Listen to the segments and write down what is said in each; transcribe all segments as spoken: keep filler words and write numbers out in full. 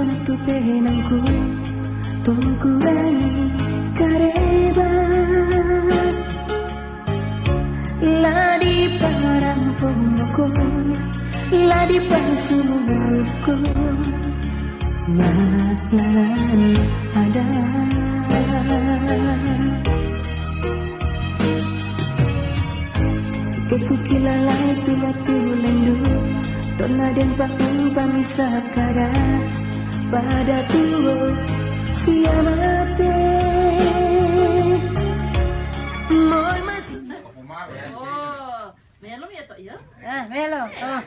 Santu penangku, tongkurangi kareba. La di parang ponokon, la di parsumurukon, malalan ada. Ke ku kilalai tu la tu lendu, tona den pa umpa misa kada pada tuo sia mate. Moi mas. Oh, melom ya, Tok, ya? Ah, melom. Oh.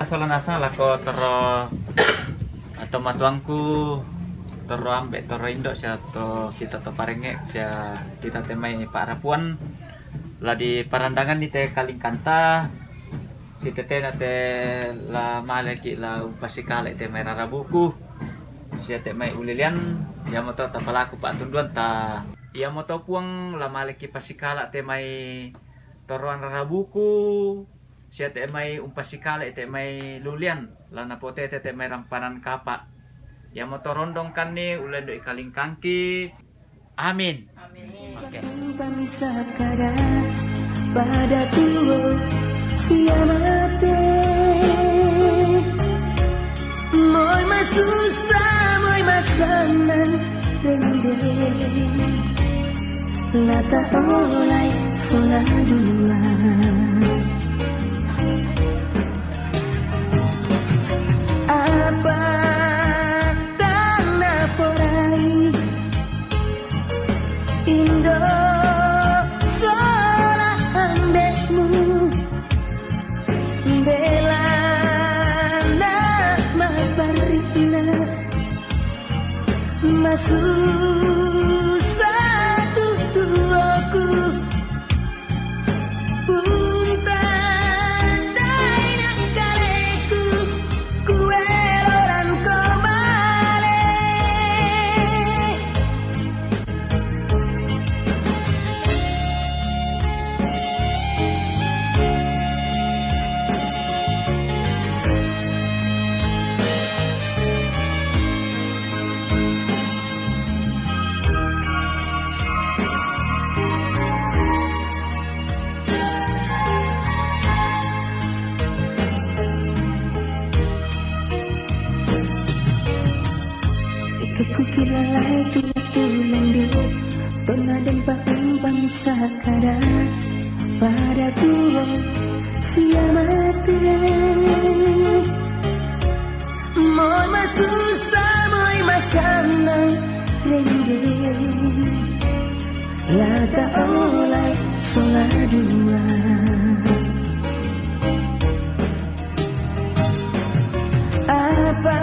Sola nasa lako toro atau matuangku, toro ambe, toro indo sia to kita to parenge sia kita te mai pa'rapuan. La di parandangan ni te kalingkanta, si tetena te la male ki la umpasikale te mai rarabuku, sia te mai ulilian, iamoto tapalaku pa'tunduan ta. Iamoto Puang la male ki pasikala te mai toroan rarabuku, sia te mai umpasikale te mai lulian, la napotete te mai rampanan kapa. Iamoto rondong kanni ulendo i kalingkangki. Amin. Amin. Oke. Pamisah kada pada tuo sia mate. Moi masusa, moi masanang, dende. La taolai sola dua. Apa tana porai indo sola ambemu, bela na maparina, masusa tu tuoku. Puntan daina kaleku, kuelo dan kobale. Ika ku kilalai tu tulendu, tona den pa umpa misa kada pada tuo sia mate. Moi masusa, moi masanang, dende. La taolai sola dua. Apa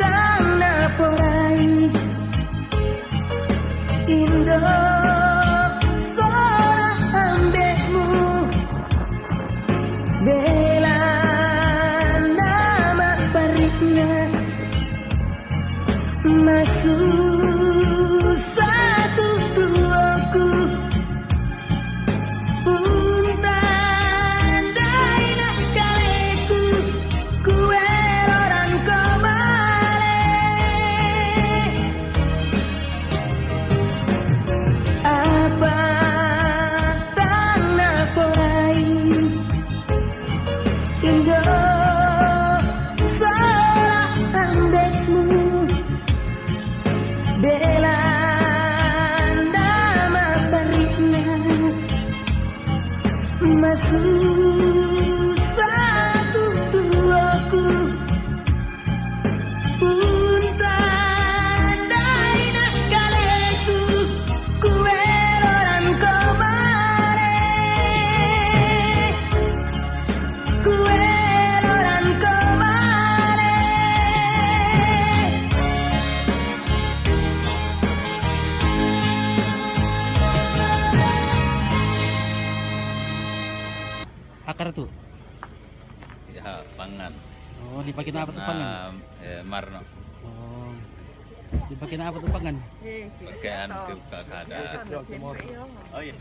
tana porai indo sola ambemu, bela na maparina, masusa tu tuoku. Puntan daina kaleku, kuelo dan kobale. Apa tana porai indo sola ambemu, bela na maparina, masusa tu tuoku. Puntan daina kaleku, kuelo dan kobale. Kuelo dan kobale. Akar tu? Ya, pangan. Oh, dipakai apa tu pangan? Nah, eh, marno. Oh. Dipakai apa tu pangan? Pakai anu ke buka kada. Oh, iya.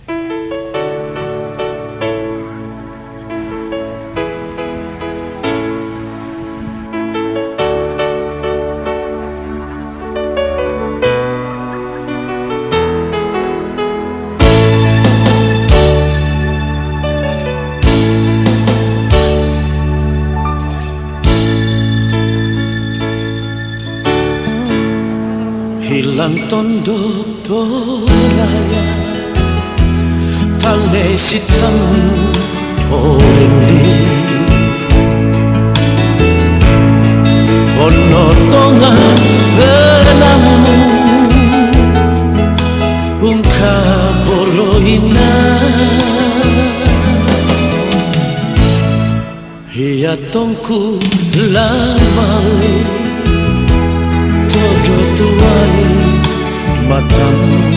Ilang tondo Toraya, tane sitam orende, ono tongan penamu ungka boroina. Hia tongku la bale todo tuai matamu,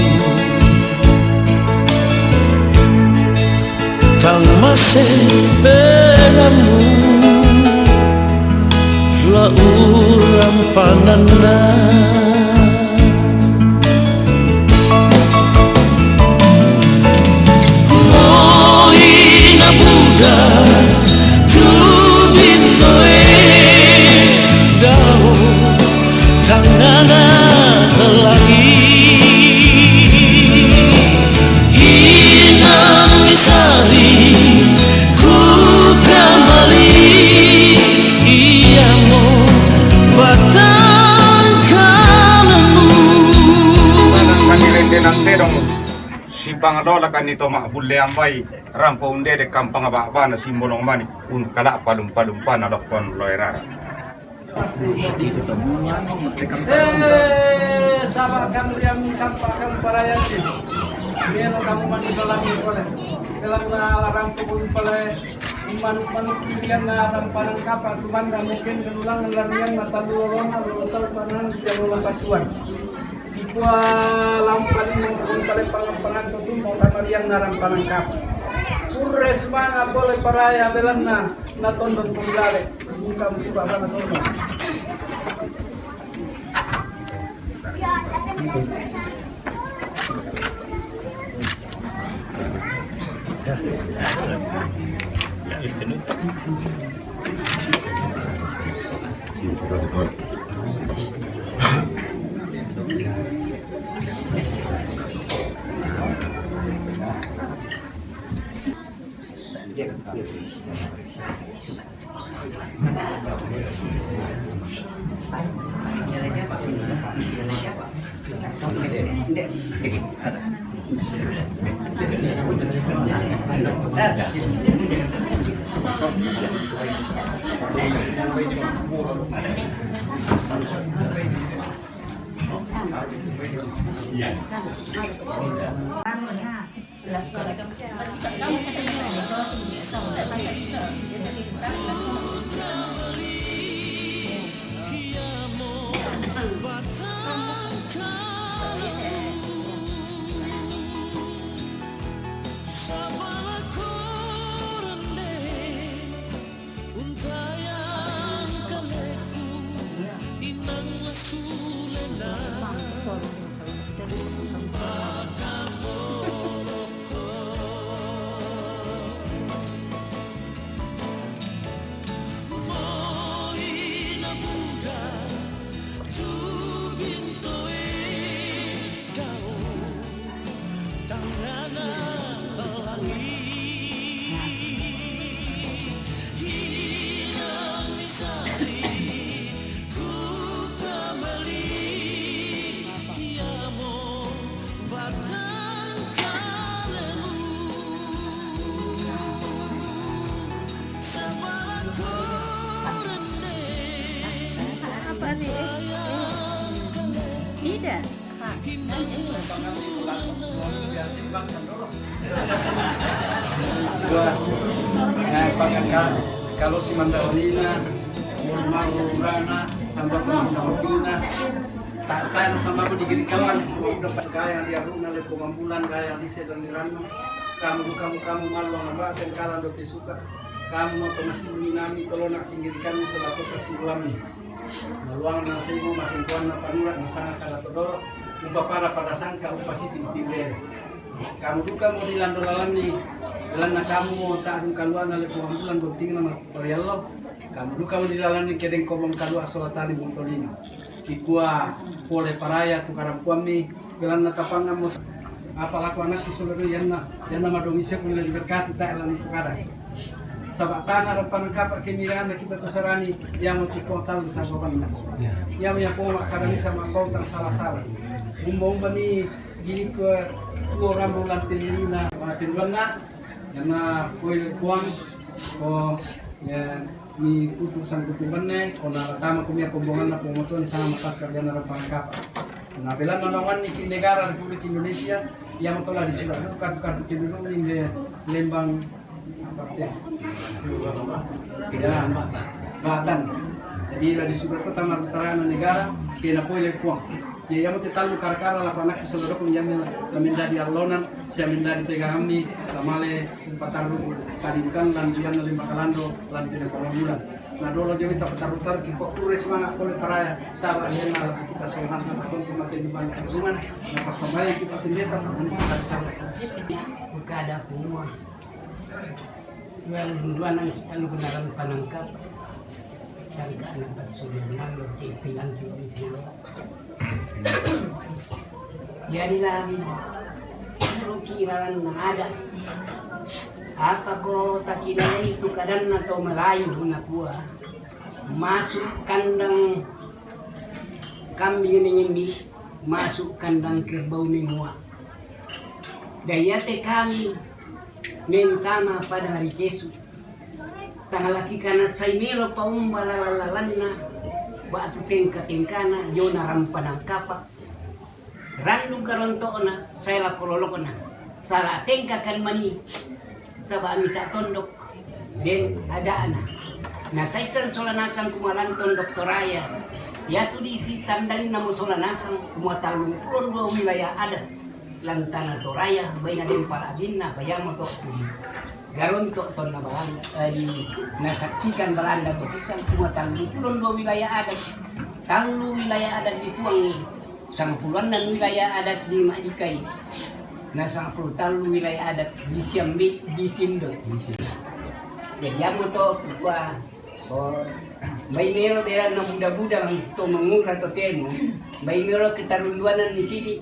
tang mase penamu la urampananna. Moi na buda tu bintoe dao tangana lagi. Hinang misari ku kembali iamo batang kalemu. Kami rende nang tedong. Sipangalola kani to ma bulle ambai, rampo undede kampang baba na simbolong mani, un kala palum-palum pana lokon loerara. Eh, sama kamu yang sampai kamu paraya ni. Melo kamu mani dalam ni kole. Dalam na la rampo pun pale. Manuk-manuk pilihan na rampanan kapa tumanda mungkin kenulangan larian na talu lorona lo tau panan siang lo pasuan. Kua lampa lima pun pale pangan-pangan tutu mau kamarian na rampanan kapa. Pure semangat boleh paraya belanna na tondon pun gale. Bukan buka sana sono. Apa nih? Tidak. Wah, eh, pangaka-, kalau si mandaonina, mau urana, sampai pangaka-, tak tahu sama aku digiri kawan, semua udah pakai yang dia runa, lepo mambulan, kayak di sedan di ranu. Kamu, kamu, kamu malu ngambaten kalan dope suka. Kamu mau pemasi nami tolona pinggir kami selaku kasih ulami. Maluang na saimu makin kuan na panura na sanga kada todoro. Upa para pada sangka upa siti tindere. Kamu duka mo di lando lalani. Lanna kamu mo tak dungkaluan na lepo mambulan gonting na mapariallo. Kamu duka mo di lalani kedeng komong kalua solatani bungtolino. Kikua pole paraya tukarampuammi. Belanna tapangammo, apa lako anakku saudara, yanna, yanna madongi sepu na diberkati, tak lani tu kada. Saba' tana Rampanangkapa' ke mirana kita tu sarani, iamo tu Puang tallu sababanna. Iamo ia Puang makkadani sama kau tang sala-sala. Umba-umba ni gili ke tuo rambu lante lilina, mate duanna, karena koi Puang, ko, ya, ni kutu sangkutu benne, ko na tama ko mia kombonganna Puang Matua ni sama matas karjana Rampanangkapa'. Na belanna nawanni ki negara Republik Indonesia, iamo tola di surat kartu-kartu kedudukan di Lembang Batan. Jadi la di surat kota Martarana negara, kena poi le Puang. Ya, iamo te tallu kara-kara la panakki solo dokon iamo la mendadi allonan, sia mendadi pegangammi, la male patarru kadidukan lan dianna lima kalando, lan pena bulan. Na dolo jami ta patarru-tarru ki ko kurre semangat kole paraya, saba' ianna la kita solo nasang takon tu mate di banyak rumah, na pasambayang kita pendeta, kita bisa. Kada kumua. Duanang kita lu kenalan panangkap. Sangka anak batu sudah menang, lo ti istilah ti lo. Jadi lagi kira na ada. Apa ko takilai tu kadanna tau Malayu nakua, masuk kandang kambing nengin di, masuk kandang kerbau menua. Dayate kami mentama pada hari kesu. Tangalaki kana sai melo paumba lalan-lalanna, ba'tu tengka-tengkana, jona Rampanangkapa'. Rannu garonto'na, sai lako lolokna. Sala tengkakan mani, saba' misa tondok, den ada'na. Na taissan sola nasang kumalan tondok Toraya. Iatu di sitandanna mo sola nasang, kuma tallung pulo dua wilayah adat. Lantana Toraya, baina den pala'binna, bayamo to. Garonto' tonna Balanda, eh, di, nasaksikan Balanda to pisang cuma tallu pulo dua wilayah adat. Tallu wilayah adat di Tuangi, sangpulo annan wilayah adat di Madikai, na sangpulo tallu wilayah adat di Siambi, di Sindo. Jadi amo to kua, oh, mai melo beranna buda-buda to mangura to temo, mai melo ketarunduanan di sini,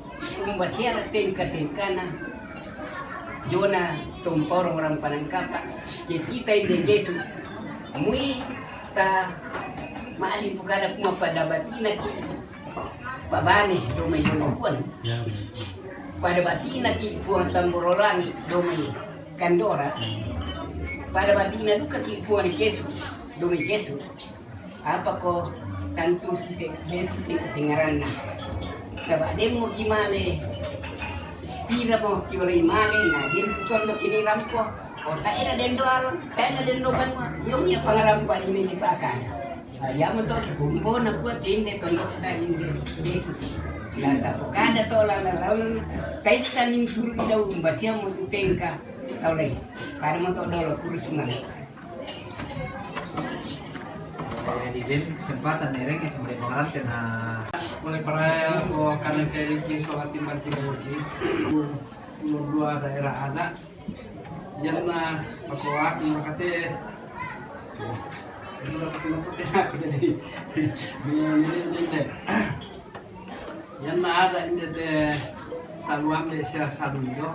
umba siara tengka-tengkana. Jona tomporong Rampanangkapa', ke kita inde Jesu. Mui ta ma'ali pukada kuma pada batina ki pabane domai jona Puang. Pada batina ki Puang Tamborolangi domai Kandora. Pada batina duka ki Puang Jesu domai Jesu. Apa ko tantu sise, den sise singaranna. Saba' den mo ki male, pira mo ki oloi male, na den tu tondok ini rampo. O tae na den do alon, tae na den do banua. Yong ia pangarampa ini sipakana. Iamo to ki bumbo na kuat inde tondok ta inde Yesus. Na tapokada to lala laun, taisa ning turu idau mbasiamo tu tengka. Tau lai, kada mo to dolo kurus male. Jadi den kesempatan nereng ya sama dengan orang kena mulai peraya ko kana keri ki solat timbang timbang ki. Dua daerah ada. Yang na aku aku makate. Dua aku makate aku jadi. Ini ini ini. Yang na ada ini te saluan desa salundo.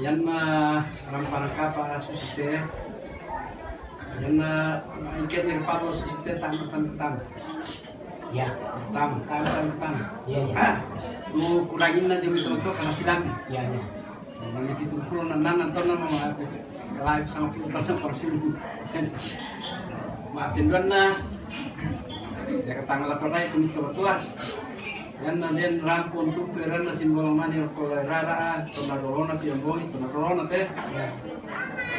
Ianna Rampanangkapa' susite, ianna iket ni Pablo susite tama tama. Ya. Tama tama tama tama. Ya, ya. Tu kuranginna jami tonto kana silambi. Ya, ya. Mani pitu pulo nannanna tonna ma live sama pitu tonna persen. Ma penduanna. Ya katangala pernah itu tua. Ianna den rampung tu peranna simbolo mani ko rara, tona rorona ti amboi, tona rorona te. Ya.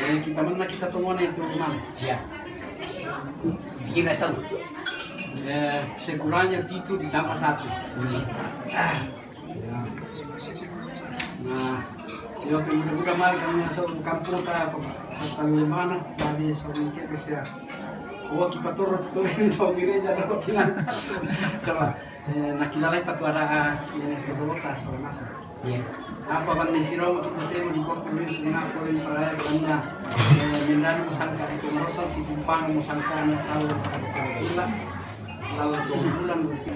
Ya, kita mana kita tongona itu mana. Ya. Kira tahu. Eh, sekurangnya itu ditambah satu. Hmm. Ya. Nah, yo pemuda-muda mari kami masuk kampung ta, satu lima na, dari satu ke ya. Oh, kita turun tu itu gereja dulu kita. Sama. Eh, nakilalai patuara, eh, ini kedua tas kalau masuk. Iya. Apa bang di siro kita temu di kota ini semua poin peraya karena, eh, mendana masangka itu merosa si kumpang masangka anak tahu pada pada gila lalu dua bulan berarti.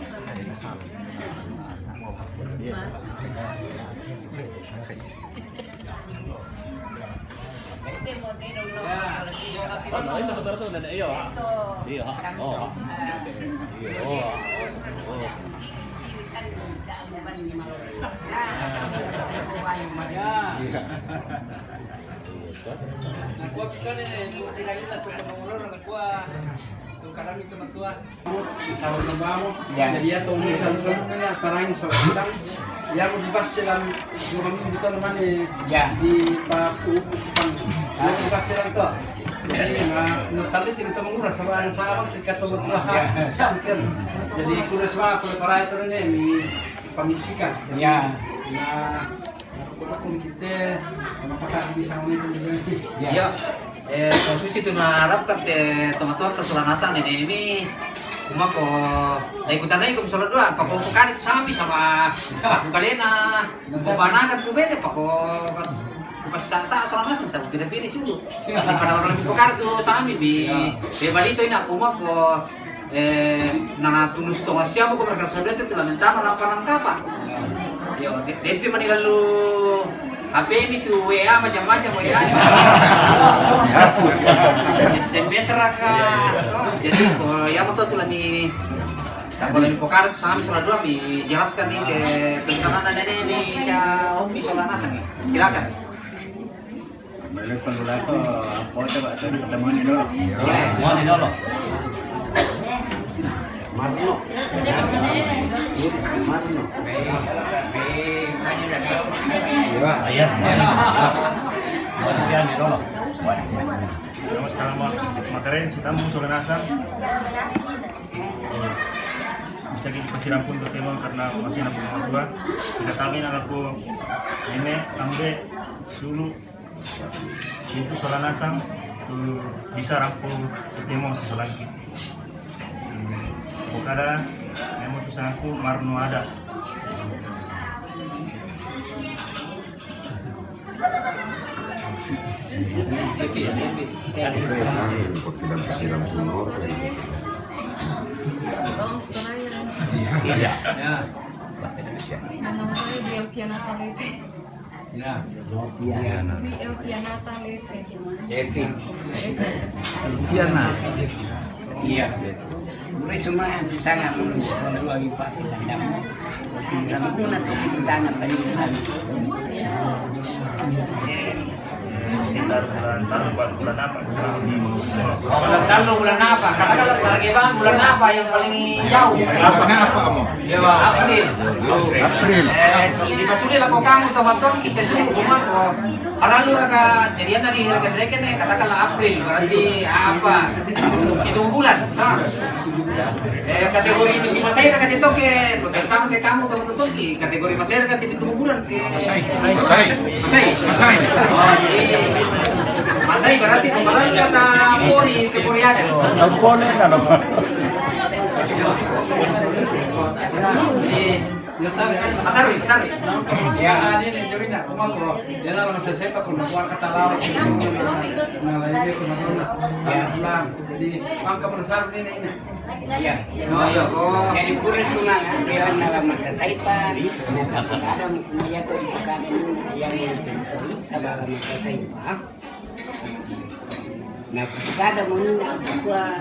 Ano, ito sa Tarso na iyo, ha? Iyo, ha? Oh, ha? Iyo, oh, ha? Oh, ha? Oh, ha? Iya. Nakuha kita ni, ni, tu, kinain na tu, tu, tu, karami tu, matua. Sama-sama mo. Ya. Jadi, ya, tong, sama-sama, ya, tarang, sama-sama. Ya, mo, di ba, sila, yung kami dito naman, eh, ya, di pa, ya, di ba, sila to. Jadi, na, na, tali, tinito mong oras, sama, sama, sama, kita to, matua. Ya. Jadi, kuras, ma, kuras, para ito rin, eh, may pamisikan. Ya. Na, Ako, ako, kita, mapakabisa kami kung gano'n. Ya. Iya. Eh, kung susi tu na harap ka te, tomator ta sola nasang ni Nemi. Kuma ko, dai kuta dai ko sola dua, pako ko kari tu sami sama, pako kalena, ko panakan tu bede, pako, ko pasasa sola nasang, sa ko tidak pilih sulu. Di pada orang lebih pokari tu sami, bi, ya, bi balito ina, kuma ko, Eh, na tulus tonga siamo ko mereka sudah tu lamentama lampa nangkapa. Yo, de-, depi mani lalu H P ini tu W A macam-macam W A. S M S raka. Jadi, oh, ya, betul tu lami. Tak boleh dipokat, sami sola dua mi jelaskan ni ke pesanan nenek ni, sia, opi sola nasang ni. Silakan. Boleh perlu lah tu, apa tu, buat tu, pertemuan ni dulu. Pertemuan ni dulu. Marno. Marno. Iya. Iya. Malaysia ni dulu. Selamat makan, si tamu sola nasang. Bisa kita kasih rampun ke tema karena masih nak tua. Kita kawin anakku nenek, ambe, sulu, itu sola nasang, tu bisa rampung tu temo si sola ki. Hmm, pokada, nemo tu sangku marno ada. Iya. Ya. Bahasa Indonesia. Nama saya Delviana Talete. Ya. Iya. Di Elviana Talete. Epi. Elviana. Iya. Muri semua tu sangat menulis dua lipat. Sehingga menggunakan tangan tadi. Sekitar bulan talu, bulan, bulan apa? Bulan talu, bulan apa? Karena kalau lagi bang, bulan apa yang paling jauh? Apa? Kenapa, Om? Iya, Bang. April. April. Eh, di Pasuli lah kok kamu, teman-teman, kisah suruh rumah kok. Karena lu raka, jadi ada di raka sedikit nih, katakanlah April, berarti apa? Itu bulan. Nah. Eh, kategori misi masai raka itu ke, terutama ke kamu, teman-teman, di kategori masai raka itu bulan. Masai. Masai. Masai. Masai. Oh, iya. Masai berarti kemarin kata Pori, ke Pori ada. Tampone na naman. Iya. Mataru, mataru. Ya, ini nih, jadi nak, kuma ko. Dia nak masai pa ko, nak kata lawan. Nah, lagi ko, nak. Ya. Pulang. Jadi, angka penasaran ini, ini. Iya. Oh, iya, oh. Jadi, kuri sunang, dia nak masai pa. Ada mukuma ya ko, itu kan, yang itu, sama masai pa. Na kada munina kua,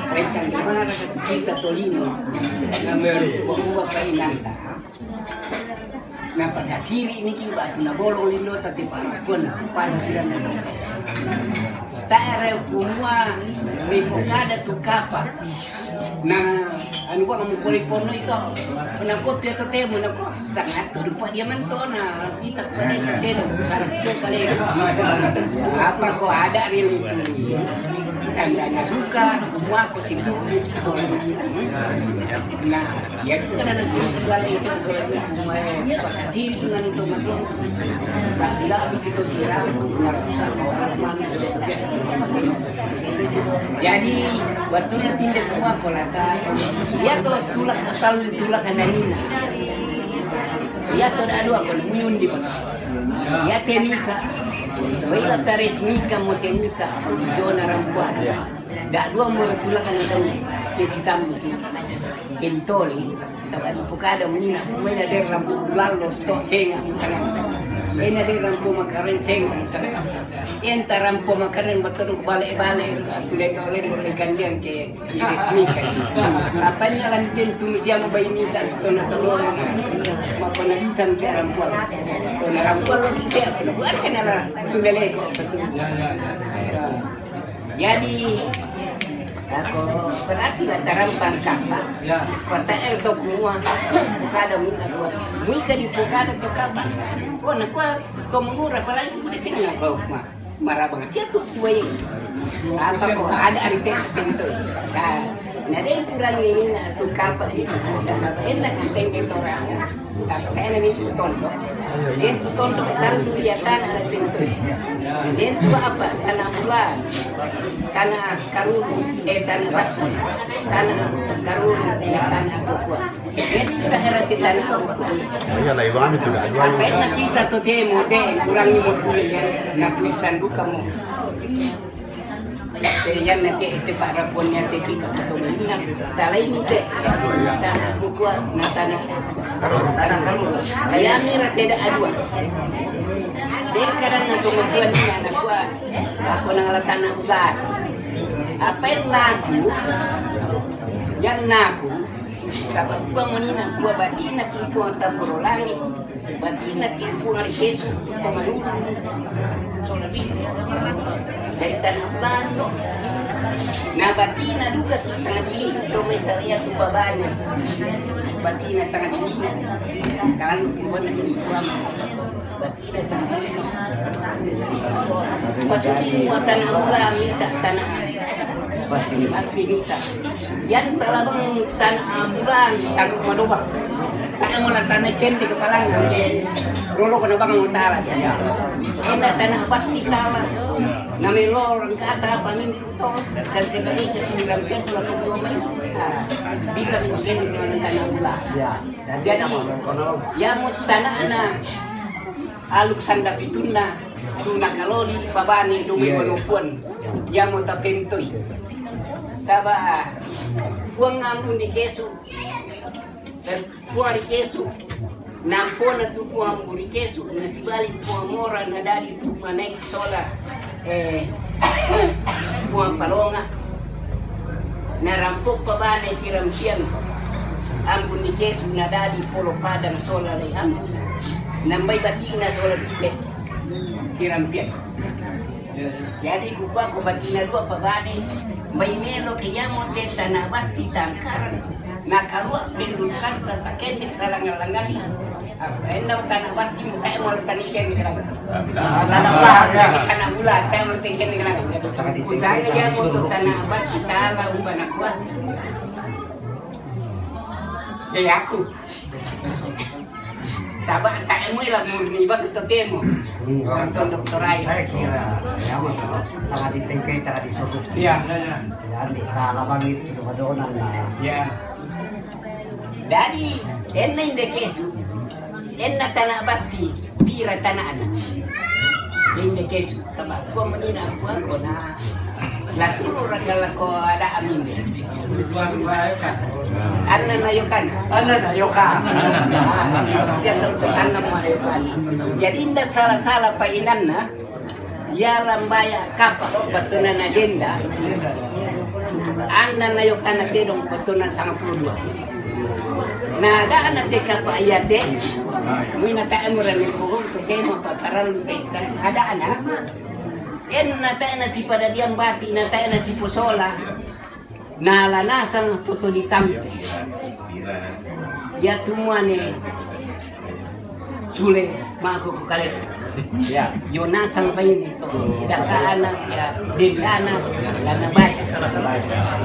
rencang di mana kita tolima. Na meru kua pa inanta. Na pakasiri niki ba suna bolong lindo tati pa kona pa sira na. Tare kumua, ripo kada tu kapa. Na, anu, ko, anu, kuli pono ito. Na ko pia to temo, na ko sangat tu rupa dia manto na bisa ko dia temo, sarap tu kali. Apa ko ada real itu? Tandanya suka, semua ko situ. Na, ya itu kan ada tu kali itu, semua pakasiri dengan itu manto. Bila begitu kira, Jadi, waktu na tinda kuma ko lata, ya to tulak asal tulak ananina. Ya to da dua ko muyun di ba. Ya temisa. Wai la tarik mika mo temisa. Dona rampuan. Da dua mo tulak ananina. Kesi tamu. Kentoli. Sabari pokada munina, mena derra lalo sto senga musanga. Ena de rampo makareng seng. Enta rampo makareng batonu bale-bale, lendo-lendo ikan dia ke iris nikah. Apa ini lantin tunu siang bayi ni tak tona tolong. Mapanagisan ke rampo. Tona rampo lo ke apa buat kan ala sudah leko betul. Jadi, ako berarti la tarampang kapa. Ya. Kota el to kumua. Kada minta kuat. Mika di kada to kapa. Oh, na kuat to mengura apalagi kuda sini na kau ma. Marabang sia tu kuai. Apa ko ada ari te tentu. Nah, na den kurang ini na tu kapa di. Dasar enak kita ini orang. Kena ni tu tondok. Dia tu tondok tandu ya tanah pintu. Dia tu apa? Tanah bulan, tanah karulu, eh, tanah basi, tanah karulu, ya tanah bukuan. Dia tu tak ada di tanah bukuan. Iya lah, ibu kami tu dah dua. Apa yang kita tu temu teh kurang ni mau pulang ya, nak tulisan buka mau. Te yan na te, te para pon ya te kita to minna. Tala ini te. Tanah bukua na tanah. Tanah kalu. Ayami ra te da adua. Deka dan na to matuan ni na kuat. Ako na la tanah ubat. Apa yang naku? Yang naku. Sabab kuang menina kuang batina kuang tamboro langit. Batina timpu hari Yesu tu pamanulu. Dari tanah bando. Na batina duka kita ngabili doa saya tu babana. Batina tanah bili. Kalau kuan na jadi kuan. Batina tanah bili. Pasuki mua tanah ulam misa tanah. Pasti misa. Yan talabang tan ambulan tan madobang. Tan ambulan tan kende kepalanya. Rolo kena bang utara. Enda tanah pasti tala. Namelo orang kata apa minggu to dan sebagainya sembilan belas dua puluh dua Mei. Ah, bisa menjadi dengan tanah ambulan. Jadi, ya mau tanah anak aluk sanda pitunna tuna kaloli pabane domi manopuan. Ya mau tapentoi. Saba puang ampun di kesu. Kuari kesu. Nampona tu kuang buri kesu na sibali kuang mora na dadi tu manek sola. Eh, kuang palonga. Na rampok pabane sirampian. Ampun di kesu na dadi polo padang sola le ampun. Nambai batina sola pite sirampian. Jadi kukua ko batina dua pabane, mai melo ke yamo te tanah basti tangkaran, na kalua pendukan tata kendek salangan-langan. Enda tanah basti mukai mo tani kendek lang. Tanah bula. Tanah bula kai mo tani kendek lang. Usahanya yamo tu tanah basti tala umbana kua. Jadi aku. Saba tak emu ila murni bang tu temo. Nonton doktor ai. Saya kira ya mas, tangah di tengkai tangah di sudut. Iya, iya, iya. Ya di kala bang itu kebedonan lah. Iya. Jadi enna inde kesu, enna tanah basi, pira tanah anak. Inde kesu sama gua menina gua kona. Laturu ragala ko ada amin. Anna na yokan. Anna na yokan. Siasa untuk anna ma yokan. Jadi inda salah-salah pa inanna. Ya lambaya kapa batuna na denda. Anna na yokan na tedong batuna sangat puluh dua. Na ada anak te kapa iya te. Muina ta amura ni pohon to tema pa paral peskan ada anak. En na tae na si pada diam bati na tae na si posola. Na la nasang poto di tampe. Ya tumuane sule mako ko kale. Ya. Yo nasang baine to. Daka ana sia dendana lana bae.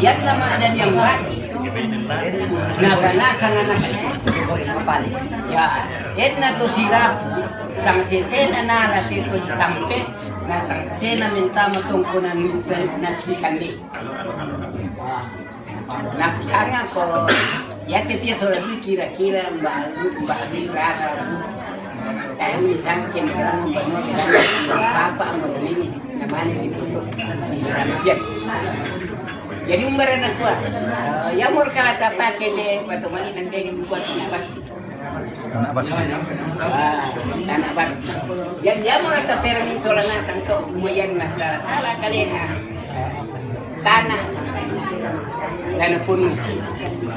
Ya nama ada diam bati. Na la nasang anak. Ya. Enna to sira sang sesena na la sito di tampe. Na sang sena mintama tongkonan nisa nasi kande. Na kusanga ko ya te pia sora di kira-kira mba mba di rara. Kaya mi sangkin kira mba no kira papa mba ni namanya di kusuk. Jadi umbara na kua. Ya mor kala tapake de patumali nang de buat na basi. Tanah Bas. Ah, tanah Bas. Yang dia mau kata permi sola nasang to, kemudian masalah salah kalian. Tanah dan pun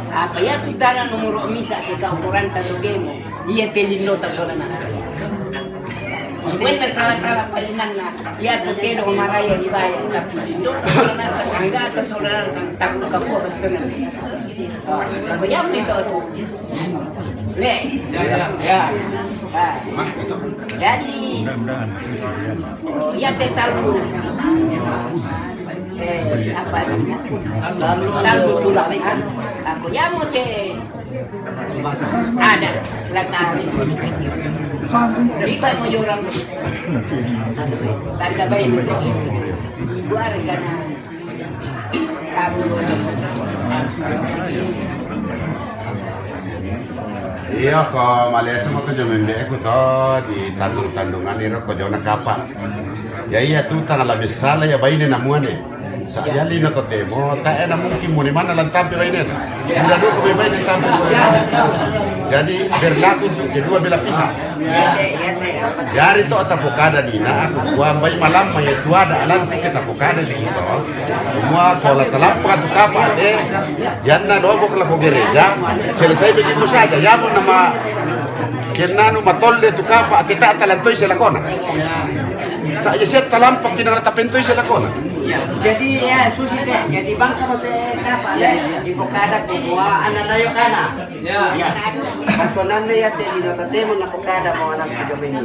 apa ya tu tanah nomor misa kita ukuran tatu demo. Iya, te lindo ta sola nasang. Bukan salah-salah palinanna. Iya, tu te do maraya di baya, tapi lindo ta sola nasang, angga ta sola nasang, takut kapur. Apa ya itu? Le. Ya, ya. Ya. Ah. Jadi, mudah-mudahan. Oh, ya, te tahu. Eh, apa namanya? Lalu tulang, ah. Aku ya mau te ada letak. Kita mau orang. Tanda baik. Buat rencana. Iya, ko malesu mako jo membe'eku to di tandung-tandungan iro ko jona kapa. Ya iya tu tangala misala ya baine namuane. Sa ya lino to temo, ta ena mungkin mone mana lantapi baine. Udah dulu ko baine tampi. Jadi berlaku untuk kedua belah pihak. Jari to tapokada dina aku kuambai malamma ya tuada alantu ke tapokada di to. Semua ko la talampa tu kapa te, yanna dobo ko la ko gereja, selesai begitu saja. Ya mo nama kennanu matolle tu kapa ke ta talantoi selakona. Sa ya set talampa kina tapentoi selakona. Jadi ya susi te, jadi bangka mo te kapa le, ipokada ko wa ana nayo kana. Ya. Perkonanna ya te lino ta temo napokada mo ana ko jomeni.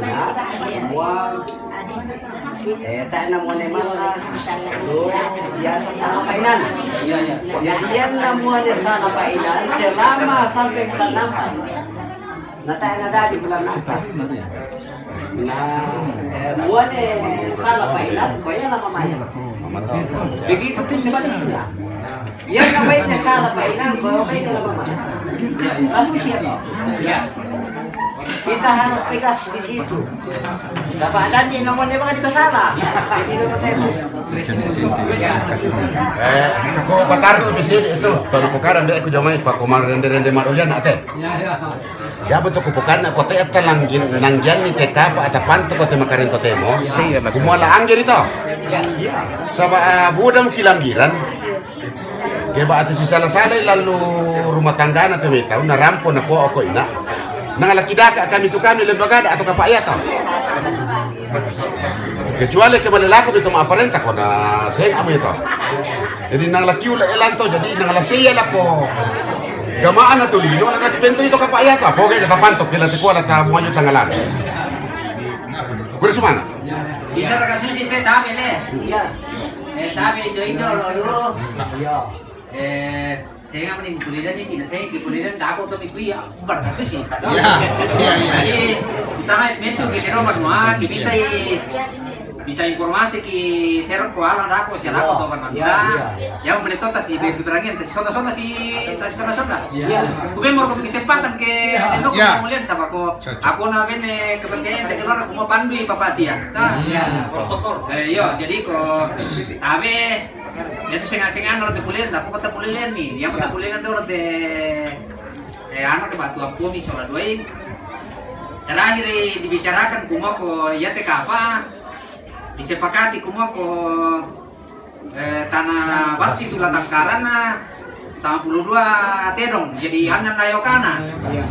Wa Eh, ta na muane mana? Lo, biasa salah painan. Iya, iya. Jadi yang na muane salah painan selama sampai bulan nampa. Na ta na dadi bulan nampa. Na, eh, muane salah painan, ko ya lama maya. Begitu tu sebaliknya. Iya, ka baine salah painan, ko baine lama maya. Kasus ya to. Iya. Kita harus tegas di situ. Sabab dan di nomor dia bakal dipasalah. Jadi nomor saya. Eh, ko patar ko bisi itu, to napokada mbe ko jomai pa ko marende-rende marulian ate. Ya betul ko pokana ko te ata langgin, nanggian ni te kapa ata panto ko te makarento temo. Kumala anggeri to. Sabab, ah, budam kilambiran. Keba atu si sala-sala lalu rumah tanggana tu mita, na rampo na ko oko ina. Nang laki daka kami tu kami lembagada atau kapa iya tau. Kecuali ke malelako beto ma aparenta ko na seng amu itu. Jadi nang laki ula elanto, jadi nang lasi iya lako. Gamaan atau lino na pento itu kapa iya tau. Poge kata pantok kila tikuala ta muanyo tangalan. Kure sumana? Bisa raka susi te tabe le. Iya. Eh, tabe indo-indo lo dulu. Iya. Eh, sega mani kulidan ni, kina sega kulidan dako to mi kuya, bar kasu si. Iya, iya, iya. Jadi, usaha itu ke kero manua, ki bisa i, bisa informasi ki serok ko ala dako si alako to manua. Iya, iya. Yang boleh tota si be putarangan, ta si sonda-sonda si, ta si sonda-sonda. Iya. Kube mor ko kesempatan ke endo ko kemulian sabab ko. Cocok. Aku na bene kepercayaan te kebara ko mau pandui papatia. Nah. Iya. Protokol. Eh, iyo, jadi ko tabe Itu senga-senga na te kuliah, nda ko te kuliah ni. Yang te kuliah dulu te, eh, anak ke batu ampo mi sola duai. Terakhir, eh, dibicarakan kumako iya te kapa, disepakati kumako, eh, tanah basi tu latangkarana sama puluh dua tedong. Jadi anna na yokana. Iya.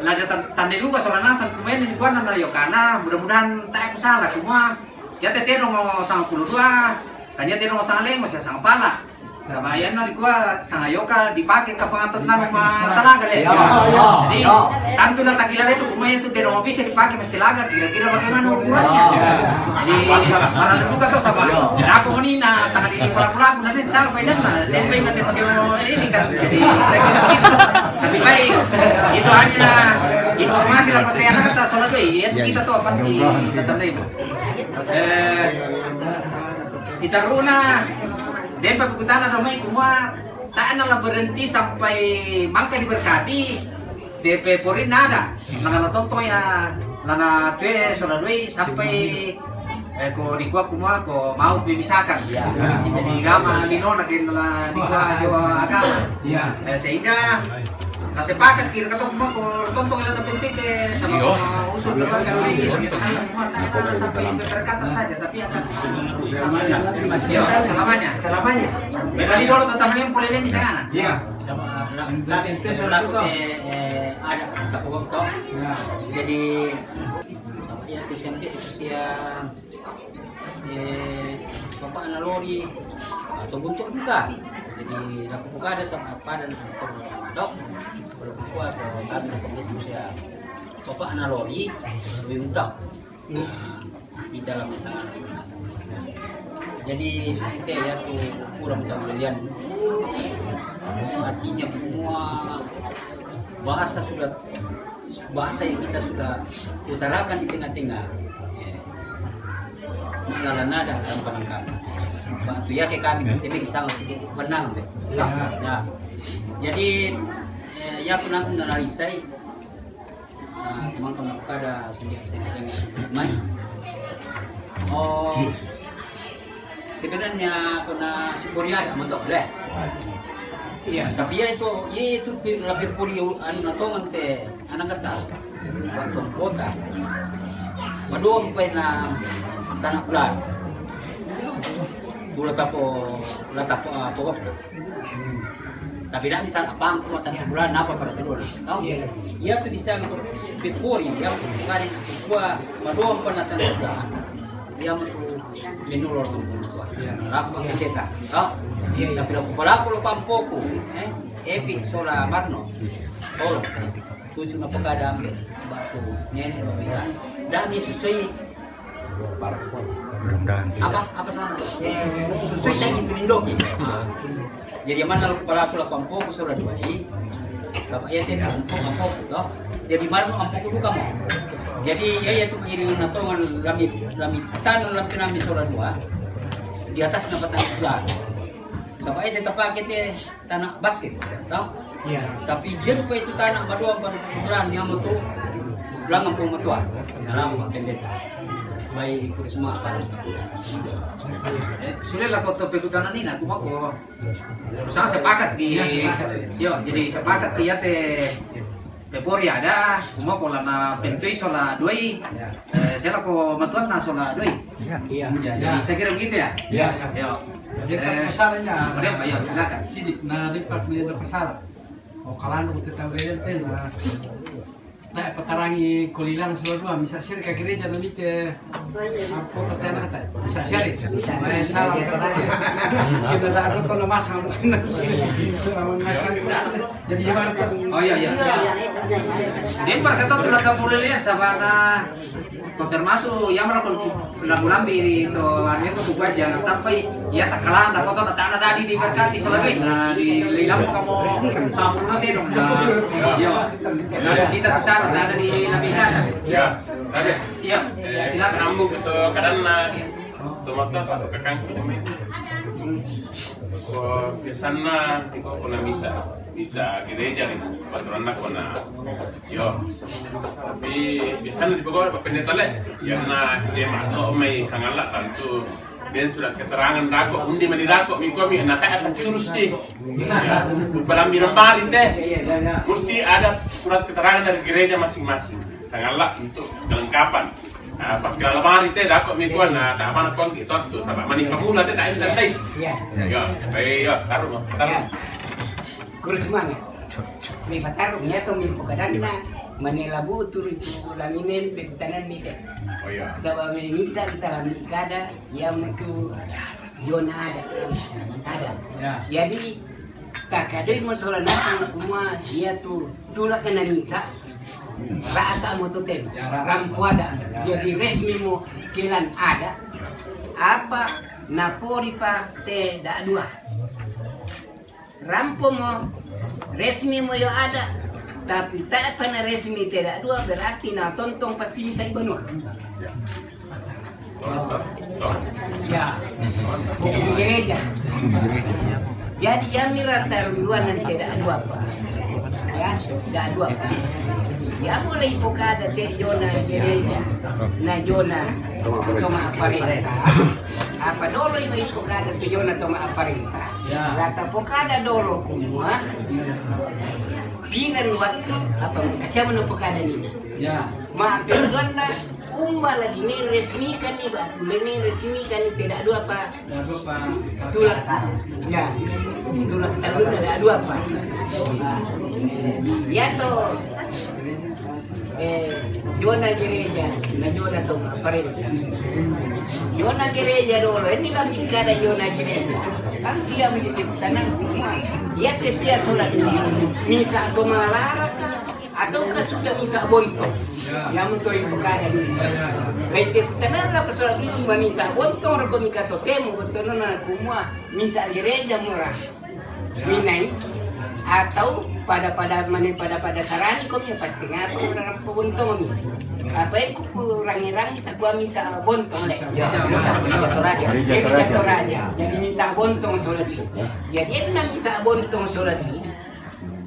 Nah, dia tan-, tande duka sola nasang kumain di kuana na yokana. Mudah-mudahan tak aku salah kuma. Iya te tedong sama puluh dua. Tanya tedong sama lengo, saya sama pala. Sama ayanna di kuah sama yoka dipakai ke pengatur nanu masalah kali. Ya, ya, jadi ya. Tantu lah tak kira itu kumanya itu tedong bisa dipakai mesti laga kira-kira bagaimana ukurannya. Jadi para buka tuh sama. Nah, aku ini nah tangan ini pelaku-pelaku nanti salah painan nah. Saya pengen nanti mau ini kan jadi saya kira gitu. Tapi baik itu hanya informasi lah kota yang kata soal itu ya kita tuh pasti kita tandai. Eh, si taruna, dempa pukutana do mai kumua, tak na la berhenti sampai mangka diberkati, depe pori nada, lana la tonto ya, lana tue sola duai sampai, eh, ko dikua kumua, ko mau memisahkan. Jadi gama linona ke la dikua jo agama. Eh, sehingga Nah, sepakat kira kata kuma ko tonton ila tapi tete sama usul ke bangga lagi. Sampai berkata saja, tapi akan selamanya. Selamanya. Berarti dulu tetap yang polelen di sana. Iya. Sama, nah, tapi itu selaku ada tak pokok toh. Jadi ya, T S M P usia eh, bapak nalori atau buntuk juga. Jadi aku buka ada sama apa dan sama dok. Kalau buku atau kan itu usia bapak nalori lebih mudah. Nah, di dalam sana. Jadi susi teh ya tu kurang tahu kalian. Artinya semua bahasa sudah bahasa yang kita sudah utarakan di tengah-tengah. Malah nada dalam penangkapan. Waktu ya ke kami kita di sana benang deh. Ya. Jadi eh, ya pernah mengenalisai teman-teman pada sendiri-sendiri main. Oh, sebenarnya kuna si Korea ada mentok deh. Iya, tapi ya itu, ya itu pi- lebih puri anu natongan te anak kata. Waktu kota. Madua mpe na tanah bulan. Bula tapo, la tapo ah, pokoknya. Tapi tidak bisa apa angkutan bulan apa pada dulu. Tahu? Iya, iya. Ia tu bisa untuk pipuri, yang kemarin gua madua mpe na tanah bulan. Ia masuk menurut orang tua. Iya. Apa kita? Tahu? Iya, iya. Tapi aku pelaku lo pampoku, eh, epic sola Marno. Tolong. Tujuh na pekada ambil batu nenek lo bilang. Dah ni sesuai Mudah-mudahan. Apa apa sana? Eh, sesuai saya itu nindoki. Jadi mana lo pelaku lo pampoku sola dua i. Sama ia tidak pampoku toh. Jadi mana ampoku duka mo. Jadi ya ya tu ini natongan lami lami tanah lami nami sola dua. Di atas na batang bulan. Sama ia tetap pakai te tanah basir, toh? Iya. Tapi dia lupa itu tanah madua baru ukuran yang mau tuh bilang ampun matua. Dalam pendeta. Baik, ikut semua apa? Eh, sudah lah foto pekutana ni, nah, aku mau kok. Sama sepakat di. Iya, sepakat. Yo, jadi sepakat di ya te. Pepori ada, kuma ko lana pentui sola doi. Ya. Eh, sela ko matuan na sola doi. Iya. Iya. Ya, jadi saya kira begitu ya. Iya, iya. Yo. Jadi eh, pesannya. Boleh, ayo silakan. Sidik, nah, di part ni ada pesan. Oh, kalau anu kita tahu ya, teh, nah. Nah, petarangi kolilang sola dua, bisa share ke gereja dan itu. Apa kata anak kata? Bisa share. Bisa. Nah, salah. Kita dah ada tuh nama sama kena sini. Jadi gimana tuh? Oh iya iya. Dia perkata tuh lah kamu lihat sabana. Kau termasuk yang melakukan lagu lambi itu artinya tuh buat jangan sampai ya sekarang dah foto tak ada tadi diberkati selebih nah di dalam kamu sama nanti dong. Nah, iya. Nah, kita bicara tak ada di lambi kan. Ya. Ada. Iya. Silakan. Sambung ke kadang na. Tomata pa kakang ko na misa. Ko biasana di ko ko na misa. Misa gereja ni paturanna ko na. Yo. Tapi biasana di ko pendeta le. Yang na dia mato mai sangala tantu. Dia surat keterangan dako undi mani dako miko mi na ta curus sih. Ya, palambi rembali teh. Mesti ada surat keterangan dari gereja masing-masing. Sangala untuk kelengkapan. Nah, pas kira lamari teh dako mi kuan nah tak mana kon gitu tuh sama mani pemula teh tak ini teh. Iya. Yo, baik yo, taruh taruh. Kurus mana? Mi patarung ya to mi pokadanna. Mani labu turu itu laminen peputanan mi teh. Oh iya. Sabab mi misa di dalam kada yang itu Yona ada. Ada. Ya. Jadi takadoi masalah nasi semua dia tu tulak kena misa. Rata mototen. Ya, rata. Rampuada. Ya. Jadi resmi mo kilan ada. Apa napori pa te da dua. Rampo mo resmi mo yo ada. Tapi tak pernah resmi tidak dua berarti na tontong pasti bisa ibanua. Ya. Ya. Hukum gereja. Jadi yang mirar taruh duluan nanti tidak ada apa. Ya, tidak ada apa. Ya mulai pokada te Yona gereja. Na Yona toma aparenta. Apa dolo ibu pokada te Yona toma aparenta. Rata pokada dolo kumua. Piran waktu apa kasihan menepuk ada nina. Ya. Ma perluanna umba la dimeresmikan ni ba, dimeresmikan ni tidak dua apa. Tidak dua apa. Tulak. Ya. Tulak taruna tidak dua apa. Ya to. Eh, jona gereja, na jona to aparenta. Jona gereja dolo, ini lagi kada jona gereja. Kan dia menjadi tanang semua. Ia te sia sola dua. Misa to malara ka, atau ka sudah misa bontong. Yang mentori pekada dulu. Lai te tanang la sola dua, misa bontong roko mika totemo bontong na kumua misa gereja murah. Minai atau pada-pada mane pada-pada sarani komi pasti ngapa orang pebontong mi. Apa yang kurangi-rangi tak gua misa bontong le. Ya, bisa, bisa, bisa, bisa. Jadi jatuh raja. Jadi misa bontong sola dua. Jadi enam misa bontong sola dua.